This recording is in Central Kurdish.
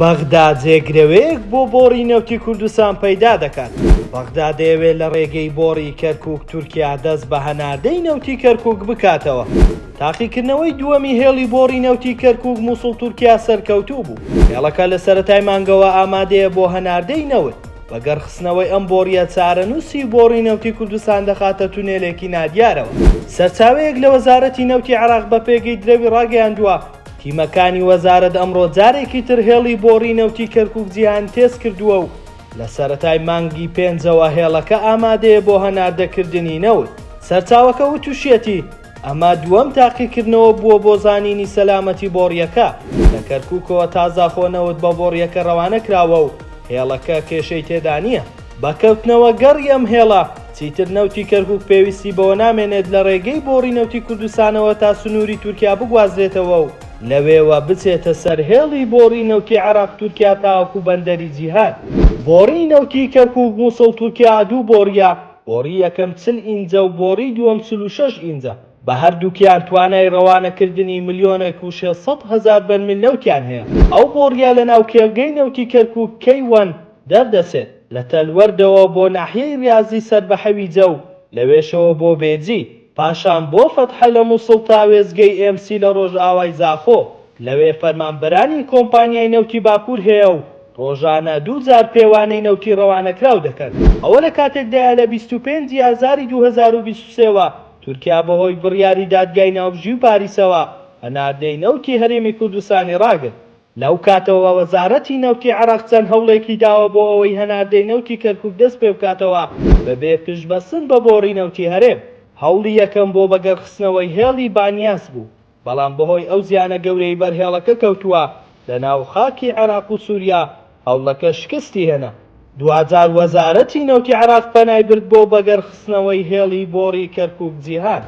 بەغدا جێگرەوەیەک بۆ بۆڕی نەوتی کوردستان پەیدا دەکات. بەغدا دەیەوێت لە ڕێگەی بۆڕی کەرکوک تورکیا دەست بە هەناردەی نەوتی کەرکوک بکاتەوە. تاقیکردنەوەی دووەمی هێڵی بۆڕی نەوتی کەرکوک موسڵ تورکیا سەرکەوتوو بوو. هێڵەکە لە سەرەتای مانگەوە ئامادەیە بۆ هەناردەی نەوت. بەگەڕخستنەوەی ئەم بۆڕییە چارەنووسی بۆڕی نەوتی کوردستان دەخاتە تونێلێکی نادیارەوە. سەرچاوەیەک لە وەزارەتی نەوتی عێراق بە پێگەی درەوی ڕاگەیاندووە، تیمەکانی وەزارەت ئەمڕۆ جارێکی تر هێڵی بۆڕی نەوتی کەرکوک جیهان تێست کردووە و لە سەرەتای مانگی پێنجەوە هێڵەکە ئامادەیە بۆ هەناردەکردنی نەوت. سەرچاوەکە وتوشیەتی، ئەمە دووەم تاقیکردنەوە بووە بۆ زانینی سەلامەتی بۆڕییەکە، لە کەرکوکەوە تا زاخۆ نەوت بە بۆڕییەکە رەوانە کراوە و هێڵەکە کێشەی تێدا نییە. بە کەوتنەوە گەڕی ئەم هێڵە، چیتر نەوتی کەرکوک پێویستی بەوە نامێنێت لە رێگەی بۆڕی نەوتی کوردستانەوە تا سنووری تورکیا بگوازرێتەوە و لەوێوە بچێتە سەر هێڵی بۆڕی نەوتی عێراق-تورکیا تاوەکو بەندەری جیهان. بۆڕی نەوتی کەرکوک-موسڵ-تورکیا دوو بۆڕییە، بۆڕی یەکەم 40 ئینجە و بۆڕی دووەم 46 ئینجە، بە هەردووکیان توانای ڕەوانەکردنی ملیۆنێک و 600,000 بەرمیل نەوتیان هەیە. ئەو بۆڕییە لەناو کێڵگەی نەوتی کەرکووک کەی وەن دەردەچێت، لە تەل وەردەوە بۆ ناحیەی ڕیازی سەر بە حەویجە و لەوێشەوە بۆ بێجی، پاشان بۆ فەتحە لە موسڵ تا وێستگەی ئێم سی لە ڕۆژئاوای زاخۆ، لەوێ فەرمانبەرانی کۆمپانیای نەوتی باکوور هەیە و ڕۆژانە دوو جار پێوانەی نەوتی ڕەوانەکراو دەکەن. ئەوە لە کاتێکدایە لە 25 ی ئازاری 2023 وە تورکیا بەهۆی بڕیاری دادگای ناوبژی و پاریسەوە هەناردەی نەوتی هەرێمی کوردستانی ڕاگرت. لەو کاتەوە وەزارەتی نەوتی عێراق چەند هەوڵێکی داوە بۆ ئەوەی هەناردەی نەوتی کەرکوک دەستپێبکاتەوە بەبێ پشتبەستن بە بۆڕی نەوتی هەرێم. هەوڵی یەکەم بۆ بەگەڕخستنەوەی هێڵی بانیاس بوو، بەڵام بەهۆی ئەو زیانە گەورەی بەر هێڵەکە کەوتووە لەناو خاکی عێراق و سوریا، هەوڵەکە شکستی هێنا. دواجار وەزارەتی نەوتی عێراق پەنای برد بۆ بەگەڕخستنەوەی هێڵی بۆڕی کەرکوک-جیهان.